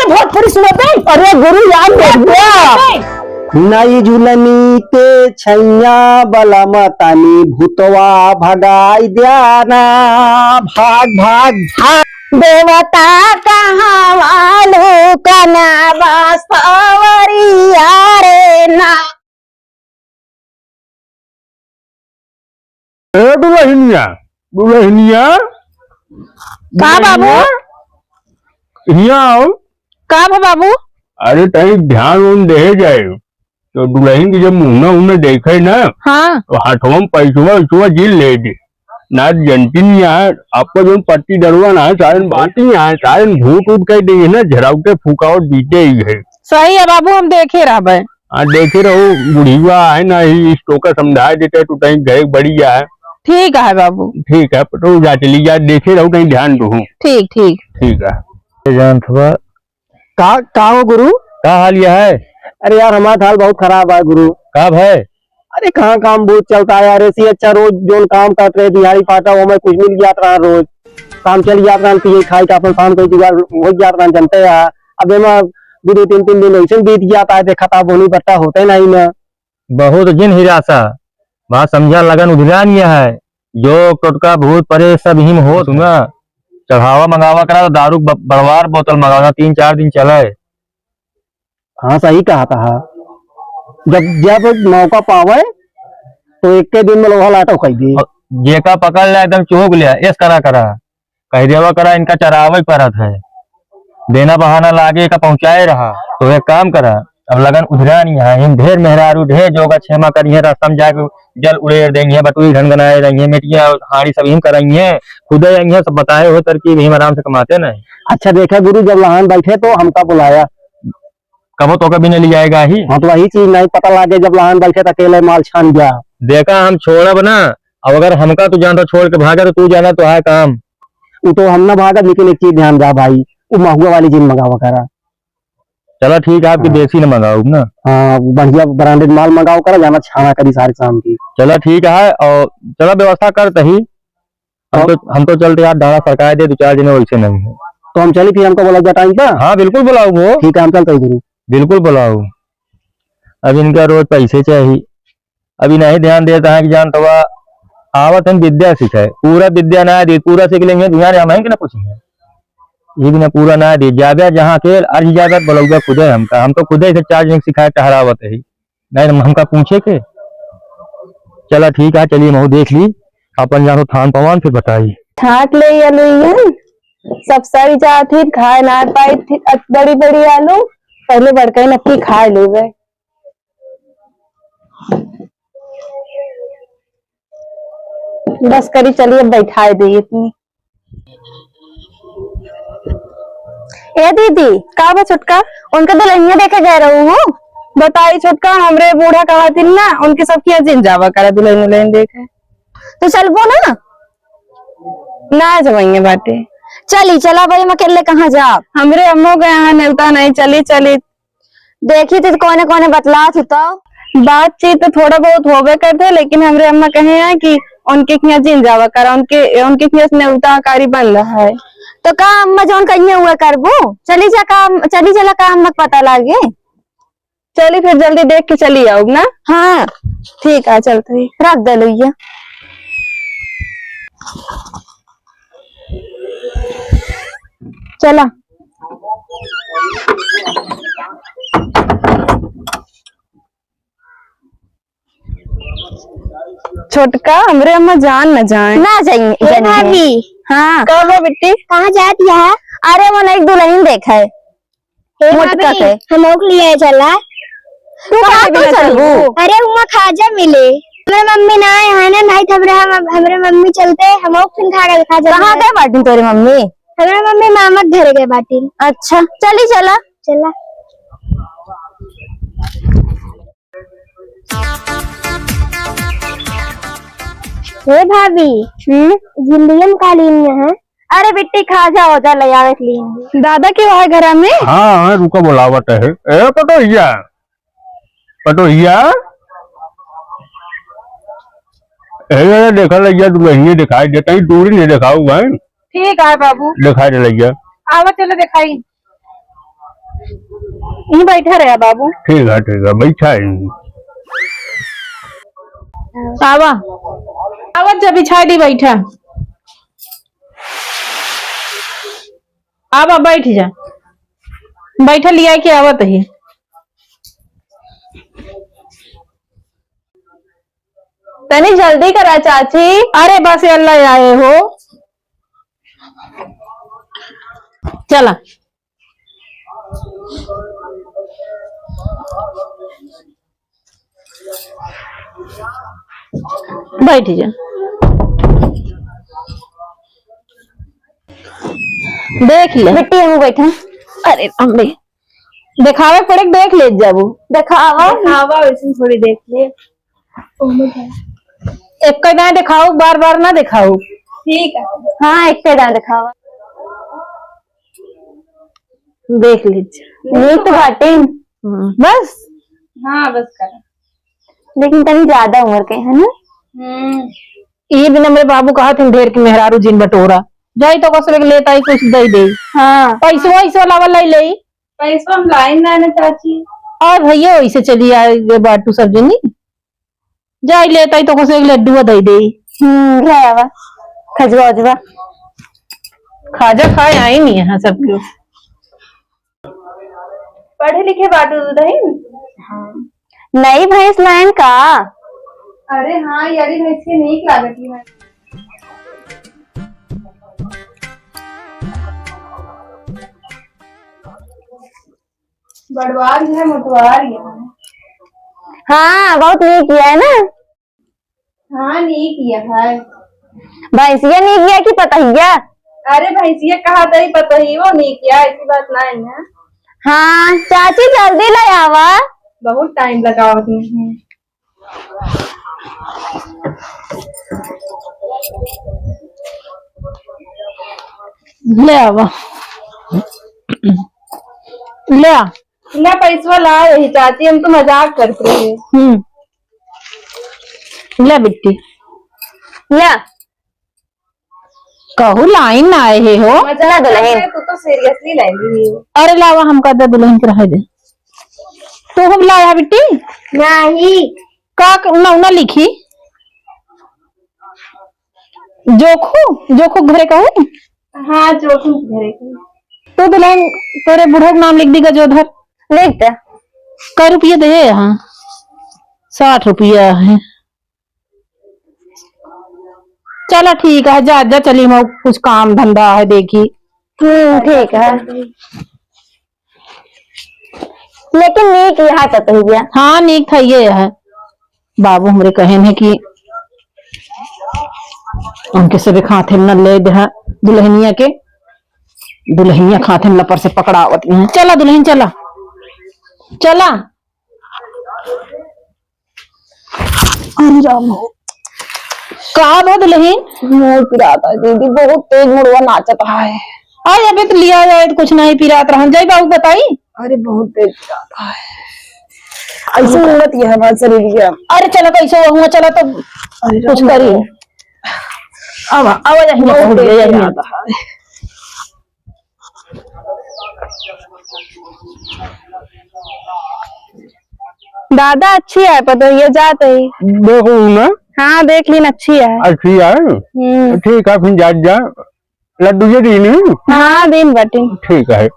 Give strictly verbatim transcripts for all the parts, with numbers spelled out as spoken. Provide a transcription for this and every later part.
भोजपुरी सुनत है। अरे गुरु यार, देख गया। नई जुलमी के छैया बलम तनी भूतवा भगाई द्याना। भाग, भाग, भाग। देवता कहाँ वालू कना बसवरिया रे ना। ए दुलहिनिया, दुलहिनिया, का बाबू? दुलहिनिया, हियाँ आओ। का भा बाबू? अरे तनी ध्यान उन देहे जाए, तो दुलहिन के जब मुहना उहना देखे ना, हाँ। तो हाथवा में पैसवा वैसवा जिन ले दे। ना जनती नहीं है, आपको जो पट्टी डरवा ना है, सारे बात नहीं है, सारे भूत उठ के देंगे ना, झरावटे फुकावट बीते ही है। सही है बाबू, हम देखे रहबे। हाँ, देखे रहो, बुढ़िया है ना, ही इसको का समझा देते तो कहीं गए बढ़िया है। ठीक है बाबू। ठीक है, तो जा चली जा, देखे रहो, कहीं ध्यान दो। ठीक, ठीक। ठीक है। जानत बा। का, का हो गुरु? का हाल यह है? अरे यार, हमारा हाल बहुत खराब है गुरु। का भय? अरे कहाँ काम बहुत चलता है यार, ऐसी अच्छा रोज जोन काम करत रहे दिहाड़ी पाटा, वो मैं कुछ मिल जात रहा रोज। काम चल जात रहा, पिए खाए का अपन शाम को जुगाड़ हो जात रहा, जानते हैं। अब एमा दो दो तीन तीन दिन ऐसे बीत जाता है, देखा था बोनी बट्टा होते नहीं ना। बहुत जिन हिरासा, बात समझा लगन उधिरान यह है, जो टोटका भूत परे सब हिम हो। सुना, चढ़ावा मंगावा करा तो दारू ब-, बड़वार बोतल मंगावा ना, तीन चार दिन चले। हाँ, सही कहा था। जब, जब मौका पावे, तो एक के दिन में लोहा लाटो कह दी। और जेका पकड़ ले, एकदम चुहक ले, ऐस करा करा। कह देवा करा, इनका चरावे परत है। देना बहाना लागे का पहुँचाए रहा। तो एक काम करा, अब लगन उधरा नहीं है, इन ढेर मेहरारू, ढेर जोगा छेमा करी है, रास्ता में जाके जल उड़ेर देंगे, बटुई घनघनाए देंगे, मेटिया हाड़ी सब हिम कराई है, खुदे आई है, सब बताए हो तरकीब, हिम आराम से कमाते नहीं। अच्छा देखा गुरु, जब लहान बैठे तो हमका बुलाया। कबो तोके भी नहीं ले जाएगा ही। हाँ, तो वही चीज नहीं पता लागे, जब लहान बैठे तो अकेले माल छान गया। देखा, हम छोड़ब ना, अब अगर हमका तू जानता छोड़ के भागा तो तू जाना तो है काम। वो तो हम ना भागब, लेकिन एक चीज ध्यान रहा भाई, वो महुआ वाली जिन मंगावा करा। चला ठीक है, आपकी हाँ। देसी न मंगाओ ना। हाँ, बढ़िया branded माल मंगाओ करा, जाना छाना करी सारे शाम की। चला ठीक है, और चला व्यवस्था करते ही। हम और तो, हम तो चलते यार, दाना सरकाए दे, दो चार जने वैसे नहीं है। तो हम चली फिर, हमको बोला जाए टाइम पे? हाँ, बिल्कुल बुलाओ वो। ठीक है, हम चलते हैं गुरु। बिल्कुल बुलाओ। अब इनका रोज पैसे चाहिए, अभी नहीं ध्यान देता है कि जान तो आवत हम विद्या सीखे, पूरा विद्या ना दी, पूरा सीख लेंगे, ध्यान हम हैं कि ना कुछ है, ये भी ना पूरा ना दी। जाबे जहाँ के अर्ज जाबे बोलौबे खुदे हमका, हम तो खुदे से चार जन सिखाए टहरावत है। नहीं, हम, हमका पूछे के। चला ठीक है, चलिए महू देख ली, अपन जानो थान पवान फिर बताई। छाट ले ये लुइयन, सब सही जात ही, खाए ना पाई थी, अत बड़ी बड़ी आलू, पहले बड़कई नक्की खाए लेवे। बस करी, चलिए बैठाए दे इतनी। ए दीदी, का बा छोटका? उनका दुल्हनिया देखे गए रहू हो? बताई छोटका, हमरे बूढ़ा कहा दिन ना, उनके सबके यहाँ जिन जावा करा दुल्हन उल्हन देखे। तो चलबो ना? ना जवाइए बाटे। चली, चला भाई, हम अकेले कहाँ जाब? हमरे अम्मो के यहाँ नेवता नहीं, चली, चली। देखी थी तो कौने कौने बतलात ही तो। बातचीत तो थोड़ा बहुत होबे करते, लेकिन हमरे अम्मा कहे हैं कि उनके खिया जिन जावा करा, उनके, उनके खिया से नेवता कारी बंद है। तो का अम्मा जौन कहिए हुआ करबू? चली जा का, चली चला का अम्मा के पता लागे। चली फिर जल्दी देख के चली आउब ना। हाँ ठीक है, चलते ही रख दे लुइया। चला। छोटका, हमरे अम्मा जान न जाए। ना जाइए, ए जानिए। भाभी। हाँ। कहो बिट्टी। कहाँ जात यहाँ? अरे वो नहीं दुल्हन देखे। ए मोटका भाभी, के। हम ओक लिए चला। तू कहाँ तू चलबू? अरे उमा खाजा मिले। हमरे मम्मी ना आए हैं ना, नहीं तो हमरे, हम, हमरे मम्मी चलते, हम ओक फिन खा गए खाजा कहाँ मिले। गए बाटिन तोरे मम्मी? हमरे मम्मी मामा के घर गए बाटिन। अच्छा, चली चला। चला। हे भाभी, हम्म? जिंदगी में का लीन है? अरे बिट्टी, खाजा ओजा ले आवे के लीन। दादा के वहाँ घरा में? हाँ, हाँ, रुका, बोलावत है। ए, पटोहिया, पटोहिया। ए, देखा लइया, दुल्हनिया दिखाई देता ही, दूरी नहीं दिखाऊ भाई। ठीक है बाबू। दिखाई दे लइया। आवा, चलो दिखाई। यहीं बैठा रहा बाबू। ठीक है, ठीक है, बैठा है। आवा, आवा, जब बिछा दी, बैठा। आवा, बैठ जा, बैठा, लिया के आवत ही। तनी जल्दी करा चाची। अरे बस, अल्लाह आए हो। चला। बैठ जा। देख ले। बिट्टी, हम बैठा। अरे, हम भी। देखावे पड़े, देख ले जाबू। देखावा। देखावा, वैसे थोड़ी देख ले। एक दाएं देखाऊ, बार बार ना देखाऊ। ठीक है। हाँ, एक दाएं देखावा। देख लीजिए। नीक बाटे। हम्म, बस। हाँ, बस कर। लेकिन तनी ज्यादा उम्र के है ना? हम्म। ये बिना मेरे बाबू कहा थे ढेर के मेहरारू जिन बटोरा। जाई तो कसरे के लेता ही कुछ दे दे। हाँ। पैसवा, वैसवा लावा लाई ले। पैसवा हम लाई ना, ना चाची। और भैया वैसे चली आए बाटू सब जनी। जाई लेता ही तो कुछ एक लड्डू दे दे। हम्म, ले आवा। खजवा उजवा। खाजा खाए आई नहीं है सब क्यों। पढ़े लिखे बाटू दुलहिन? हाँ। नई भैंस लाइन का? अरे हाँ, यारी भैंस के नीक लागत ही है। बड़वार है, मोटवार है। हाँ, बहुत नीक है ना? हाँ, नीक है। भैंसिया नीक है कि पतहिया? अरे, भैंसिया कहा तई, पतहियो नीक है, ऐसी बात नहीं है। हाँ, चाची, जल्दी ले आवा। बहुत टाइम लगावत नहीं है। ले आवा। ले आ। ले पैसवा ला रही चाची, हम तो मजाक करते रहे। हम्म। ले बिट्टी। ले। कहू लाइन ना आए है हो। मजाक ना दुलहिन। करते, तू तो seriously ले ली हो। अरे लावा, हमका दे दुलहिन के रहे दे। तू हम लाया बिट्टी? नहीं। का क-, नौना लिखी? जोखू, जोखू घरे का है? हाँ, जोखू घरे का। तो दुलहिन, तोरे बूढ़ा के नाम लिख दी गजोधर। लिख दे। कै रुपया दे यहाँ? साठ रुपया है। चला ठीक है, जा, जा, चली, मैं कुछ काम धंधा है, देखी। हम्म, ठीक है। लेकिन नीक यहाँ का कही गया। हाँ, नीक था ये है। बाबू हमरे कहे हैं कि उनके सबे खाथे न ले दे दुलहिनिया के, दुलहिनिया खाथे न लपर से पकड़ावत हैं। चला दुलहिन, चला, चला। अरे राम हो। का बा दुलहिन? मोर पिरात है दीदी, बहुत तेज मुड़वा नाचत है। अरे अबे तो लिया जाए तो कुछ नहीं पिरात रहन। जाई बाबू बताई। अरे बहुत तेज पिरात है। ऐसे मुड़त ये हमार शरीर के। अरे चला कैसे हुआ, चला तो अरे कुछ राम करी। हो। अब, अब यही बहुत पहुंच तेज गया, यही। पिरात है। दादा अच्छी है, पतोहिया जात है। देखो ना। हाँ, देख लीन, अच्छी है। अच्छी है? हम्म। ठीक है, फिर जात जा। लड्डू ये दीन? हाँ, दीन बाटिन। ठीक है।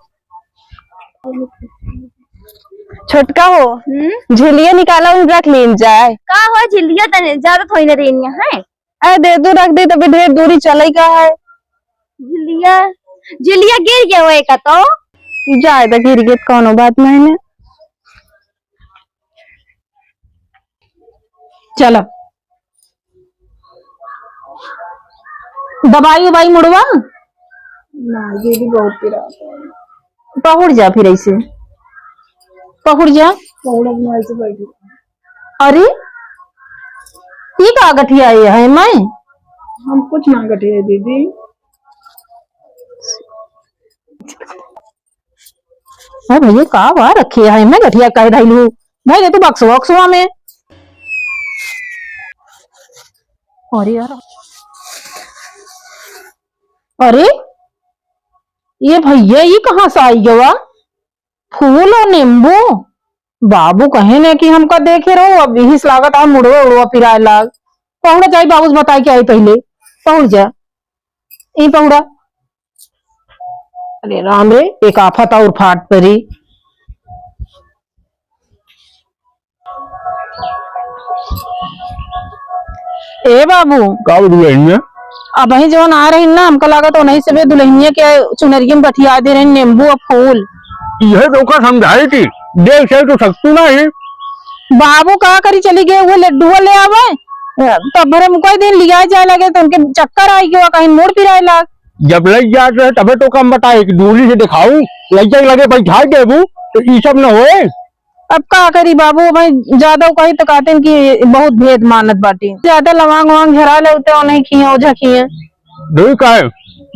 छोटका हो, हम्म? झिलिया निकाला, उन रख लीन जाए। का हो झिलिया, तने ज्यादा थोड़ी ना देनी है। अरे दे दू, रख दे, तभी ढेर दूरी चले का है। झिलिया, झिलिया गिर गया होए का तो? जाए तो गिर गया, कौनो बात नहीं ने। चला। दबाई उबाई मुड़वा? ना, ये भी बहुत पिरात है। पहुड़ जा फिर ऐसे। पहुड़ जा। पहुड़ब ना, ऐसे बैठी। अरे, ई का गठिया ये है मैं? हम कुछ ना गठिया दीदी। अरे भैया, का बा रखे है मैं गठिया कह धैलू? भाई रे, तू बक्सवा, बक्सवा में। अरे यार, अरे, ये भैया, ये कहाँ से आई गवा? फूल और नींबू? बाबू कहे ने कि हमका देखे रहो, अब यही से लागत है मुड़वे उड़वा पिराए लाग। पहुड़ा जाई, बाबू से बताए के आई पहले। पहुड़ जा, ई पहुड़ा। अरे राम रे, एक आफत और फाट परी। ए बाबू। का बतुआ है? अबही जवन आ रही ना, हमका लागत ओनही से बे दुल्हनिया के चुनरिया में बतिया दे रही नींबू और फूल। यह तो ओका समझाई थी, देख से तो सकतू ना है। बाबू का करी, चली गए हुए लड्डुआ ले आवे, तब भरे मुका दिन लिया जाए लगे तो उनके चक्कर आई गवा, कहीं मूड़ पिराए लाग। जब लग जात रहे तबे तो कम बताए कि दूरी से दिखाऊ, लग जाए लगे बैठा देबू तो ई सब न होए। अब का करी बाबू, भाई ज्यादा कही तो कहते हैं कि बहुत भेद मानत बाटी, ज्यादा लवांग वांग झरा ले उते नहीं खिए ओझा खिए। ठीक है,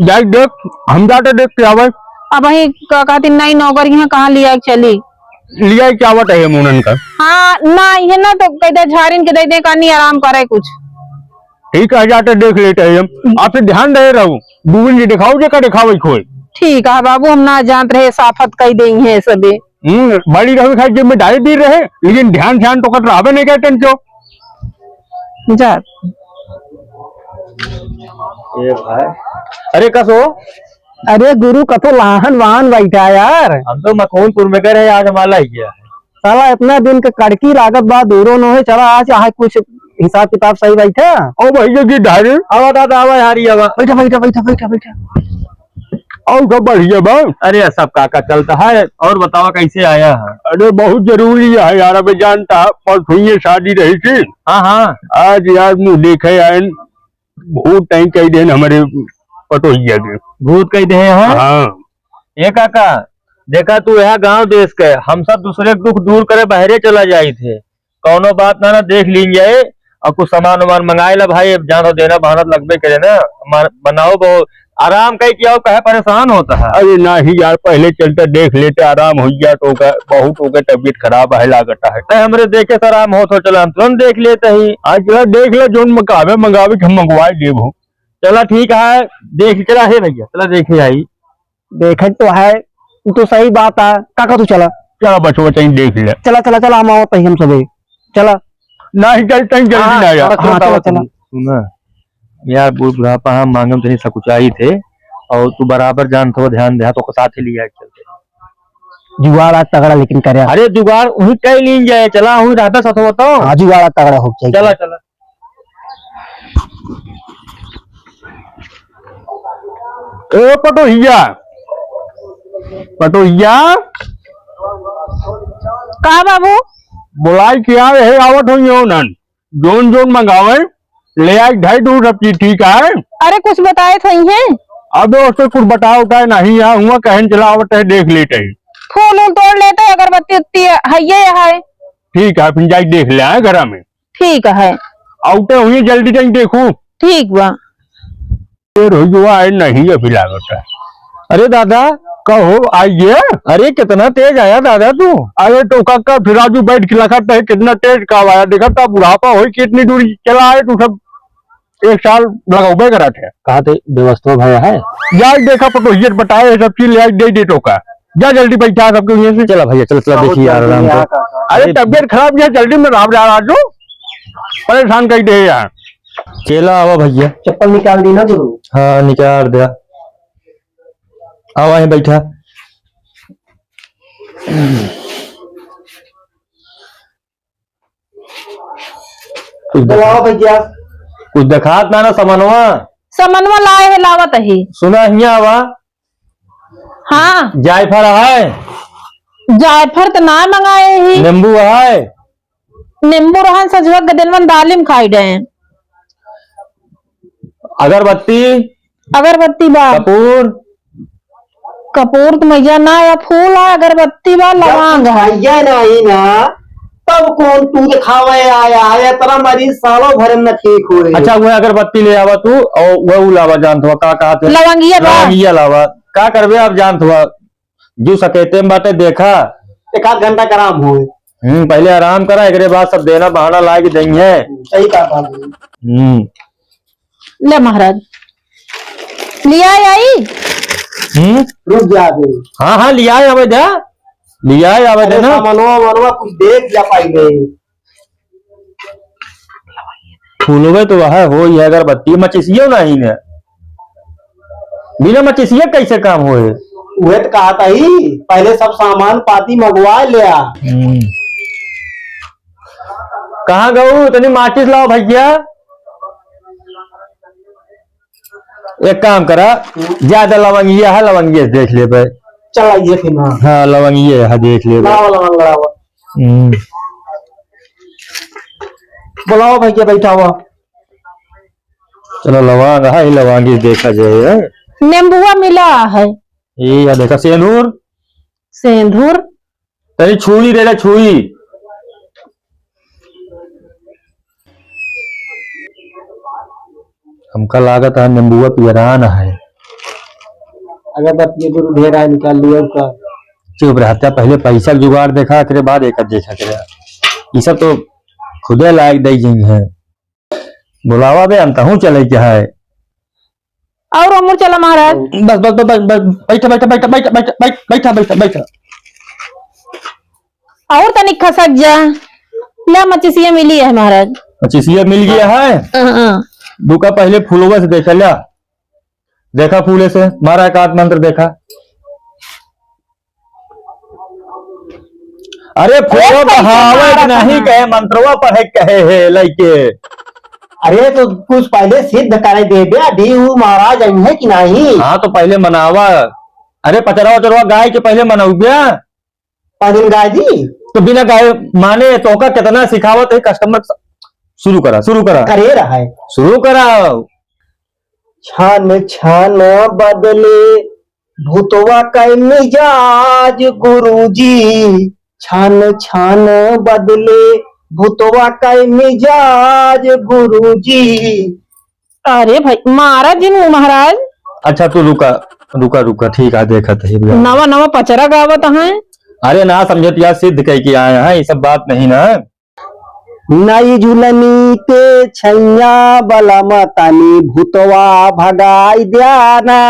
जाई देख, हम जाते देख के आवे। अब वही का कहती नहीं नौकर यहाँ कहाँ लिया के चली। लिया के आवत है मुनन का। हाँ ना, ये ना तो कह दे झारिन के दे दे कानी आराम करे कुछ। ठीक है, जाते देख लेते हैं हम। आपसे ध्यान रहे रहू, दूबिन जी दिखाओ जे का दिखावे खोए। ठीक है बाबू, हम ना जानत रहे, साफत कह देई है सबे। हम्म, बड़ी रहे खाई जिम्मेदारी दी रहे, लेकिन ध्यान ध्यान तो कर रहबे नहीं करते क्यों। जा। ए भाई, अरे कसो? अरे गुरु, कतो लाहन वाहन बैठा यार। हम तो मखौनपुर में गए रहे, आज हमारा ही गया है। साला इतना दिन के कड़की लागत बा, दूरो न होए, चला आज यहाँ कुछ हिसाब किताब सही बैठा। ओ भैया की धारे। आवा दादा, आवा यारी, आवा। बैठा, बैठा, बैठा, बैठा, बैठा। और सब बढ़िया बा? अरे सब काका चलता है, और बतावा कैसे आया है? अरे बहुत जरूरी है यार, अबे जानता है, परसों ये शादी रही थी। हाँ, हाँ। आज यार मुँह देखे आयन, भूत टाइम कह देन हमारे पटोहिया के। भूत कह दे हैं? हाँ। ए काका, देखा तू यहाँ गांव देश के, हम सब दूसरे के दुख दूर करे बहरे चला जाई थे। कौनो बात ना, ना देख लीन जाए और कुछ सामान वामान मंगाए ला भाई, अब जान हो देना बहाना तो लगबे करे ना, मान-, बनाओ बहु-, आराम कह के आओ, कहे परेशान होता है। अरे नाही यार, पहले चलते देख लेते, आराम हो गया तो ओकर, बहुत ओकर तबीयत खराब है लागत है। ते हमरे देखे से आराम हो तो चला हम तुरंत देख लेते ही। आज चला देख ले, जोन मंगावे, मंगावे के हम मंगवाए देब हो। चला ठीक है, देख चला हे भैया, चला देखे आई। देखे तो है, तू तो सही बात है। काका तू चला। चला बचवा, तनी देख ले। चला, चला, चला, हम आवत ही हम सबे। चला। नाही, चल, तनी जल्दी हाँ, ना यार। हाँ, चला, चला। सुना यार, बूढ़ बुढ़ापा हम मांगम तनी सकुचाई थे, और तू बराबर जान थो ध्यान दे, तो साथ ही लिया चलते। जुगाड़ आज तगड़ा लेकिन करे। अरे जुगाड़ वही कह लीन जाए, चला वही रहता साथ होता। हाँ, जुगाड़ आज तगड़ा हो चाहिए। चला, चला। ए पटोहिया, पटोहिया। का बाबू? बोलाई क्या है, आवत होइहैं उन्हन। जोन जोन मंगावे, ले आई ढाई दो सब चीज, ठीक है? अरे कुछ बताए थे हैं? अबे उससे कुछ बताओ उठाए नहीं है, हुआ कहन चला आवत है, देख लेते हैं। फूल उल तोड़ लेते, अगरबत्ती उत्ती है, ये है। ठीक है, फिर जाई देख ले आए घर में। ठीक है। आउटे हुई जल्दी कहीं देखू। ठीक बा। ये रोजुआ आए नहीं अभी लागत है। अरे दादा। कहो आइए। अरे कितना तेज आया दादा तू। अरे तो काका फिर राजू बैठ के लखत है कितना तेज का आया। देखा था बुढ़ापा हो कितनी दूर चला आए तू सब एक साल लगाओ करत है। कहा थे व्यवस्था भया है। जा देखा पटोहियत बताए सब चीज ले आई दे दे तो का। जा जल्दी बैठा सबके हुए से। चला भैया, चला, चला, बहुत देखिए यार, जल्दी आराम से। आया काका। अरे, अरे, तबीयत खराब है, जल्दी में राम जा राजू, परेशान कर दे यार। चला आवा भैया। चप्पल निकाल दी ना गुरु। हाँ, निकाल दिया। आवा है बैठा। कुछ तो देखा-, लावा भैया। कुछ देखात ना, ना समनवा। समनवा लाए है, लावत ही। सुना हिया आवा। हाँ। जायफल है? जायफल तो ना मंगाए ही। नींबू है? नींबू रहन सजवा गदेलवन दालिम खाई डे। अगरबत्ती? अगरबत्ती बा। कपूर? कपूर तो मैया ना या फूल है, अगरबत्ती बा, जब लवांग है। भैया नहीं ना, तब कौन तू दिखावे आया है? इतना मरीज सालों भर में ठीक होए। अच्छा, वह अगरबत्ती ले आवा तू और वह उलावा जान तो का कहा थे? लवंगिया बा। लवंगिया लावा। का करबे आप जान तो? जो सकेते में बाटे देखा। एक आध घंटा का आराम होए। हम्म, पहले आराम करा, एकरे बाद सब देना बहाना लाए के देंगे। सही कहा बाबू। हम्म। ले महाराज, लिया आई। हम्म? रुक जा अभी। हाँ, हाँ, लिया आवे जा। लिया आवे अरे देना। सामानवा, वामानवा कुछ देख जा पाई गए। फूलवे तो वह हो, ये अगरबत्ती मचिसियो नहीं ने। बिना मचिसिया कैसे काम होए? उहे तो कहा था ही, पहले सब सामान पाती मंगवा लिया। हम्म। कहाँ गऊ? तनी माचिस लाओ भैया। एक काम करा, ज्यादा लवंगिया है, लवंगिया से देख लेबे। चल आइए फिर, हाँ। हाँ, लवंगिया है, देख लेबे। लावा, लवंग लावा। हम्म। बुलाओ भैया, बैठा हुआ। चलो, लवांग है, लवांगी देखा जाए, हैं? नींबुआ मिला है। ये या देखा, सेंदूर। सेंदूर। तनी छुई दे दे, छुई। हमका लागत है नींबुआ पियरान है। अगरबत्ती गुरु ढेर है, निकाल लिया उसका। चुप रहता, पहले पैसा के जुगाड़ देखा, एकरे बाद एक देखा करे। ये सब तो खुदे लायक दे गई है। बुलावा बे, हम तहूँ चले के है। और अमूर चला महाराज। बस, बस, बस, बस, बस, बैठा, बैठा, बैठा। और तनिक खसक जा। ला, मचिसिया मिली है महाराज। मचिसिया मिल गया है? हाँ, हाँ। दुका पहले फूलवा से देखा ला। देखा फूले से, मारा एक आध मंत्र देखा। अरे फूलो बहावे कि नहीं कहे, मंत्रवा पढ़े कहे है लइके। अरे तो कुछ पहले सिद्ध करे देबे, अभी ऊ महाराज आई है कि नहीं? हाँ तो पहले मनावा। अरे पचरवा उचरवा गाय के पहले मनौबे। पहले गाय दी। तो बिना गाय माने तोका कितना सिखावत है customer। शुरू करा, शुरू करा। करे रहा है। शुरू करा। छन छन बदले भूतवा कै मिजाज गुरुजी, छन छन बदले भूतवा कै मिजाज गुरुजी। अरे भाई, मारा जिन महाराज। अच्छा, तू रुका, रुका, रुका, ठीक है, देखत है, रुका। नवा, नवा पचरा गावत हैं। अरे ना समझत यार, सिद्ध कह के आए हैं, ये सब बात नहीं ना। नई झुलनी के छैया बलम तनी भूतवा भगाई द्याना,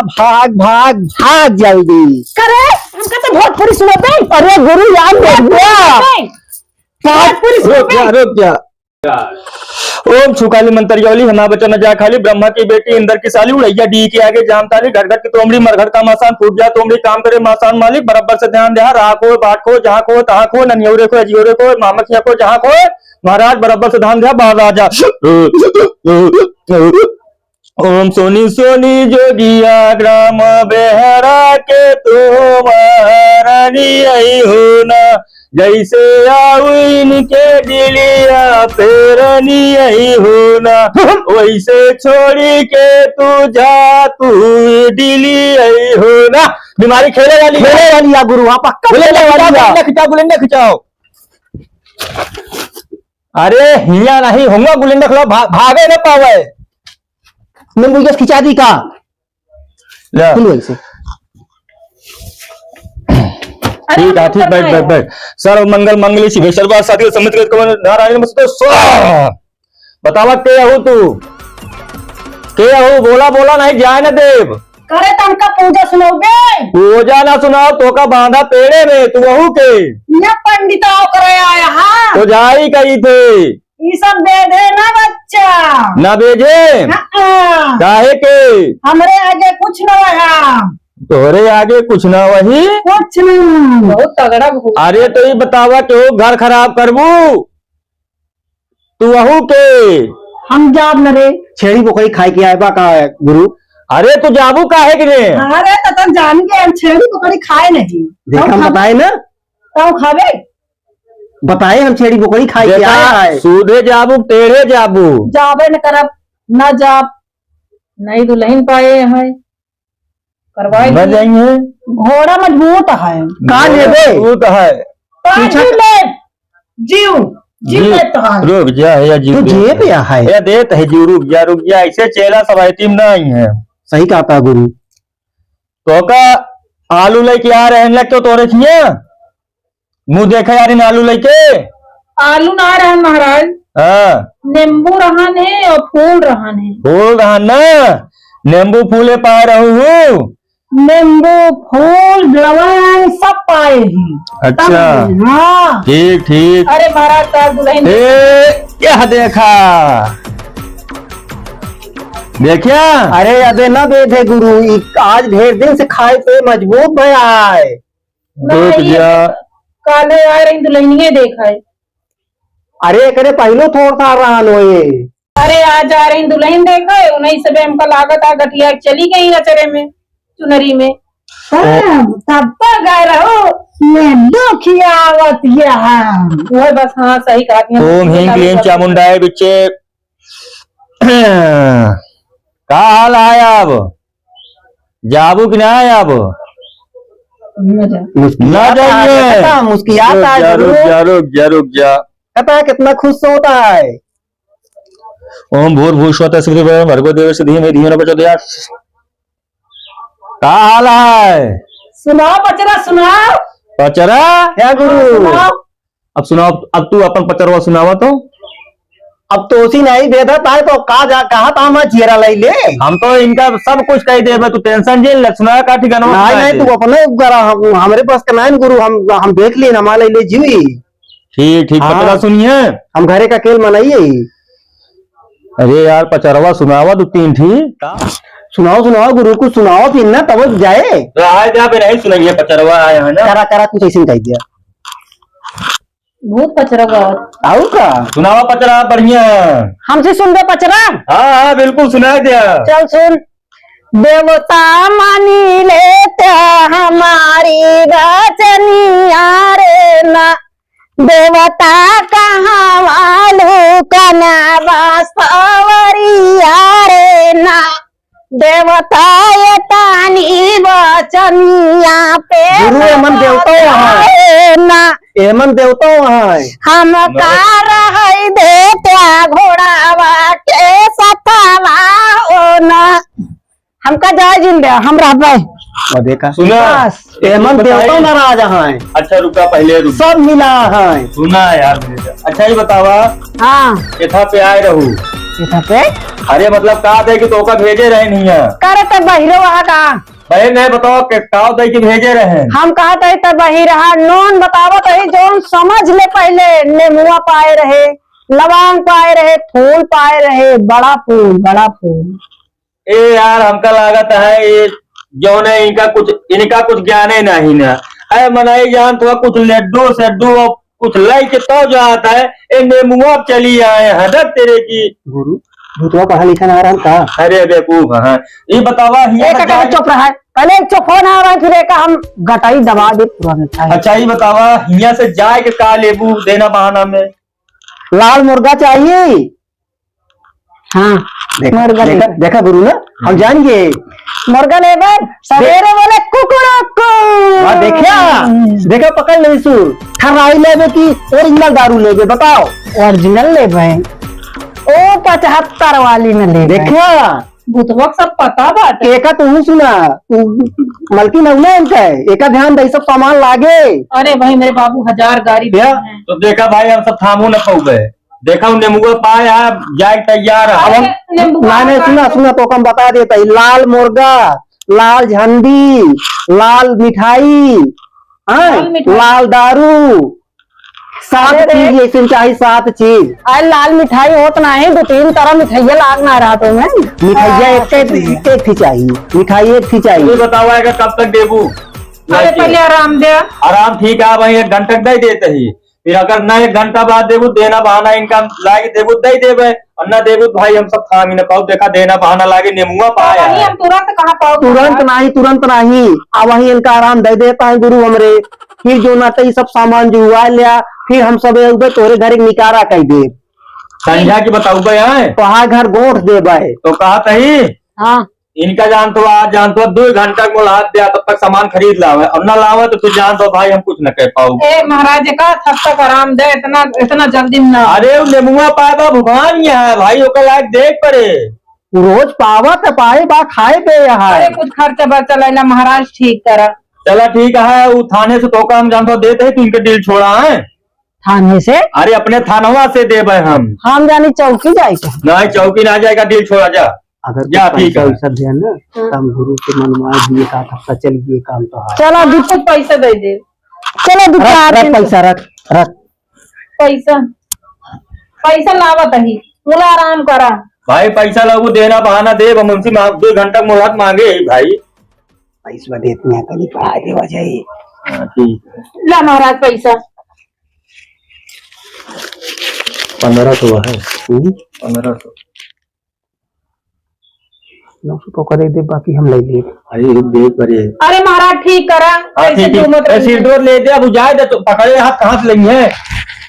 भाग, भाग, भाग जल्दी। करे, हमका तो भोजपुरी सुनत है। अरे गुरु यार, भोजपुरी सुनत है। भोजपुरी सुनत है। रुक जा, रुक जा। ओम छुकाली मंतरियौली, हमा बचन जा खाली, ब्रह्मा की बेटी, इंद्र की साली, उड़ैया डी के आगे जाम ताली, घट घट की तोमड़ी, मरघट का मासान, फूट जा तोमड़ी, काम करे मासान मालिक, बराबर से ध्यान द्या, राख हो, बाट खो, जहाँ खो, तहाँ खो, ननियौरे खो, अजियौरे खो, मामखिया खो, जहाँ खो, महाराज बराबर से ध्यान द्या, बाल राजा। ओम सोनी सोनी जोगिया ग्राम बेहरा के तू महारानी आई हो ना, जैसे आऊ इनके दिलिया पेरनी आई हो ना, वैसे छोड़ी के तू जा तू दिली आई हो ना। बीमारी खेले वाली है। खेले वाली है गुरु, हाँ, पक्का गुलेंडा खेले वाली खिंचाओ, है। गुलेंडा खिंचाओ, गुलेंडा खिंचाओ। अरे हिया नहीं होंगा गुलेंडा खिलाओ, भा-, भागे न पावे। नींबू जस खिंचा दी का? ले। सुन वैसे। ठीक है, ठीक, बैठ, बैठ, बैठ। सर्व मंगल मंगली शिवे सर्वा साधु समित के कमल नारायण नमस्ते स्वाहा। बतावा के अहू तू? के अहू? बोला, बोला, नहीं जाए न देव। करे तनका पूजा सुनौबे? पूजा ना सुनाओ, तोका बांधा पेड़े में, तू अहू के? ये पंडित आओ करे आया, हाँ। तो जाई कही थे। ई सब बेधे ना बच्चा। ना बेझे? हाँ। काहे के? हमरे आगे कुछ ना रहा। तोहरे आगे कुछ ना वही? कुछ नहीं। बहुत तगड़ा भूत। अरे तो ई बतावा कि वो घर खराब करबू? तू अहू के? हम जाब न रे। छेड़ी बोकरी खाए के आए बा का गुरु? अरे तू जाबू काहे के रे? अरे तो तन जान के हम छेड़ी बोकरी खाए नहीं। देख हम बताए ना। तो खाबे? बताए हम छेड़ी बोकरी खाए के देखा, आए हैं। सूधे जाबू, टेढ़े जाबू। जाबे न करब, न जाब। नई दुल्हन पाए हैं, करवाए न दी। जाएंगे। घोड़ा मजबूत है। का घोड़ा लेबे? मजबूत है। काहे पीछा ले? जीव, जीव जीव, लेत है। रुक जा, या जीव तू देत जीव है। या है। या देत है जीव, रुक जा, रुक जा। ऐसे चेला सब item ना आई हैं। सही कहा था गुरु। तो का आलू लेके आ रहे हैं, लग तो तोरे खिया? मुँह देखा यार इन आलू लइके। आलू ना रहन महाराज। हाँ। नींबू रहन है और फूल रहन है। फूल रहन ना, नींबू फूले पाए रहू हूँ। नींबू, फूल, लवंग सब पाए अच्छा। हाँ। ठीक, ठीक। अरे महाराज, का दुल्हन ए, यह देखा। देखिया? अरे, अबे ना बेधे गुरु, ई आज ढेर दिन से खाए पे मजबूत भया है। देख नहीं, जा। काले आ रही दुल्हनिया देखा है। अरे, एकरे पहले थोड़ सा रहन होए। अरे, आज आ रही दुल्हन देखा है, उन्हीं सबे हमका लागत है गठिया चली गई अचरे में, चुनरी में। तब, तब तो गए रहो, ये दुखियावत ये हम। वह बस, हाँ, सही कहा तुमने। ओम ह्रीं क्लीं चामुंडाय विच्चे। का हाल है अब? जाबू कि ना अब? न जा। न मुस्कियात जाइए। है, मुस्कियात रुक है जा, जरूर। रुक जा, रुक जा, रुक जा। पता है कितना खुश होता है। ओम भूर्भुवः स्वः तत्सवितुर्वरेण्यं भर्गो देवस्य धीमहि धियो न प्रचोदयात्। का हाल है? सुनाओ पचरा, सुनाओ। पचरा? क्या गुरु? हाँ, सुनाओ। अब सुनाओ, अब तू अपन पचरवा सुनावा तो। अब तो उसी नहीं बेदा ताए तो का जा, कहा था हम जियरा लाई ले। हम तो इनका सब कुछ कह देबे, तू tension जे ले, सुनाया का ठिकाना नहीं, सुनाया नहीं, दे। तू अपने करा, हम, हमरे पास का नहीं गुरु, हम, हम देख लिए, हमारे लिए जीवी। ठीक, ठीक, हाँ। पचरा सुनिए। हम घरे का खेल मनाइए ही। अरे यार, पचरवा सुनावा दो तीन ठी। सुनाओ, सुनाओ गुरु, कुछ सुनाओ फिर ना, तब जाए। रहा जा बे, नहीं सुनाइए, पचरवा आया है ना। करा, करा, कुछ ऐसे ही कह दिया। भूत पचरवा। आऊ का? सुनावा पचरा, बढ़िया। हमसे सुन दे पचरा। हाँ, हाँ, बिल्कुल सुनाई दिया। चल सुन। देवता मानी लेत्या हमारी बचनिया रे ना, देवता कहाँ वालू कना बसवरिया रे ना, देवता ये तानी बचनिया पे गुरु, एमन देवता वहाँ है। ना। एमन देवता वहाँ है। हम का रहै देत्या घोड़ावा के सथवा हो ना। हमका जाए जिन दे, हम रहबे। और देखा? सुना? बस। एमन देवता नाराज हैं। अच्छा, रुका, पहले रुक। सब मिला है। सुना यार, अच्छा, ये बतावा। हाँ। एथा पे आए रहू। एथा पे? अरे, मतलब, का दे कि तोका भेजे रहे नहीं है? करे तो बहिरो वहाँ का। भाई, नहीं बताओ, के, का दे कि भेजे रहे? हम कहा थे, तो बहिरहा नोन बतावा तो ही, जौन समझ ले पहले, नेमुआ पाए रहे, लवांग पाए रहे, फूल पाए रहे, बड़ा फूल, बड़ा फूल। ए यार, हमका लागत है ये जौन है इनका कुछ, इनका कुछ ज्ञाने नहीं ना। अरे मनई जान तो कुछ लड्डू सड्डू और कुछ लाई के तो जात है, ए नेमुआ चली आए हैं, हद तेरे की। गुरु, भूतवा पढ़ा लिखा ना रहन का? अरे बेवकूफ, हाँ। ये बतावा, हियाँ एक पर जाए चुप रहा है। पहले एक चुप हो ना रहा, फिर एक हम गटाई दबा दे तुरंत। अच्छा, ये बतावा, हियाँ से जाए के का लेबू देना बहाना में? लाल मुर्गा चाहिए। हाँ, देखा, मुर्गा देखा, लेबे। देखा गुरु ना, हम जान गए। मुर्गा लेबे, सवेरे बोले कुकुड़ुकू। हाँ, देखा, देखा, पकड़ ले सुर। ठराई लेबे कि original दारू लेबे, बताओ। Original लेबे। ओ पचहत्तर वाली में लेबे। देखा। भूतवा के सब पता बाटे। एका तू सुना, तू मलकिन हऊ ना इनका, एका ध्यान दे, सब सामान लागे। अरे भाई, मेरे बाबू हजार गाड़ी क्या? में हैं। तो देखा भाई, हम सब थामू न पउबे। देखा, उ नेमुआ पाए है, जाए के तैयार है। अरे, अब हम, नेमुआ ना, नहीं, पाए सुना, है। सुना, तो हम बता देता ही, लाल मुर्गा, लाल झंडी, लाल मिठाई, हाँ, लाल मिठाई। लाल दारू, सात अरे रे। चीज ऐसे चाही, सात चीज। अरे, लाल मिठाई होत नाही, दो तीन तरह मिठाइया लाग ना रहा तो में। मिठाइया हाँ, एक, एक, एक ही चाही, मिठाई एक ही चाही। तू बतावा है कि कब तक देबू? अरे, पहले आराम दे। आराम ठीक है, भाई, एक घंटा दे देते ही। फिर अगर ना एक घंटा बाद देबू, देना बहाना इनका लागे देबू, दे देबे, और ना देबू तो भाई हम सब थामी न पाऊ। देखा, देना बहाना लागे, नेमुआ पाया नहीं, है। हम तुरंत कहाँ पाऊ तुरंत महाराज? नहीं, तुरंत नहीं। आ वही इनका आराम दे देता है गुरु हमरे। फिर जो ना तो ये सब सामान जो हुआ लिया, फिर हम सब एक दो तोरे घर एक निकारा कह दे। संझा की बताऊ बे आए। तो हाँ, घर गोठ देबे। तो कहा तही? हाँ। इनका जान तो आज जान तो दो घंटा को हाथ दिया, तब तक सामान खरीद लावे, और ना लावे तो फिर जान दो भाई हम कुछ न कह पाऊ। ए महाराज, एक आध हफ्ता का आराम दे, इतना, इतना जल्दी ना। अरे, उ नेमुआ पाए बा भगवान यहाँ है भाई, ओकर लायक देख पड़े। उ रोज पावा त पाए बा, खाए पे यहाँ है। अरे, कुछ खर्चा बर्चा लैला महाराज, ठीक करा। चला ठीक है, उ थाने से तोका हम जान तो देते हैं, तू इनके डील छोड़ा है। थाने से? अरे, अपने थानवा से देबे हम। हम जानी चौकी जाए के। नहीं, चौकी ना जाएगा, डील छोड़ा जा। अगर जा, कुछ ठीक पैसा है। वैसा दिया ना, हाँ। तो हम गुरु से मनवा दिए, एक आध हफ्ता चल गए काम तो है। चला, दू कुछ पैसा दे दे। चलो, दो रख, चार रख दिन पैसा, रख, रख। पैसा, पैसा लावत ही, मुला आराम करा। भाई, पैसा लगू देना, बहाना देब, हम उनसे मांग, दो घंटा मोहलत मांगे ही भाई। पैसा देत नहीं, तनी पढ़ा देवा जाई। हाँ, ठीक है। ला महाराज पैसा। पन्द्रह सौ है। हम्म। पन्द्रह सौ। नौ सौ तो करे दे, बाकी हम ले लिए। अरे, रुक दे, करे। अरे महाराज, ठीक करा, हाँ, ऐसे ठीक, ठीक। घूमत अरे, रहिए। सीट डोर ले दे, अब जाए दे, तो पकड़े हाथ कहाँ से लेंगे?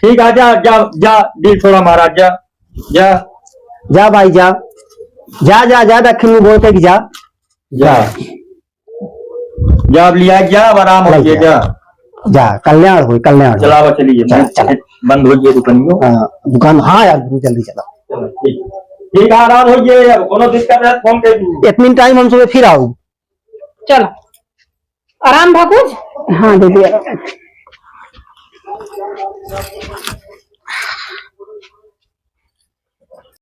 ठीक, आ जा, जा, जा, दिल छोड़ा महाराज, जा, जा। जा भाई, जा। जा, जा, जा, दक्षिण में बोल के जा। जा। जा, अब लिया, जा, अब आराम हो लग गया, गया। जा। जा, कल्याण होई, कल्याण होई। चला, अब चलिए, चला, बंद, चला। बंद हो गया दुकानियों। हाँ, दुकान, हाँ यार, जल्दी चला। चलो, ठीक। ठीक है, आराम हो गया, अब कोनो दिक्कत है, फोन कर दू। इतनी टाइम हम सुबह फिर आओ। चलो, आराम भा कुछ? हाँ, दीदी, आराम।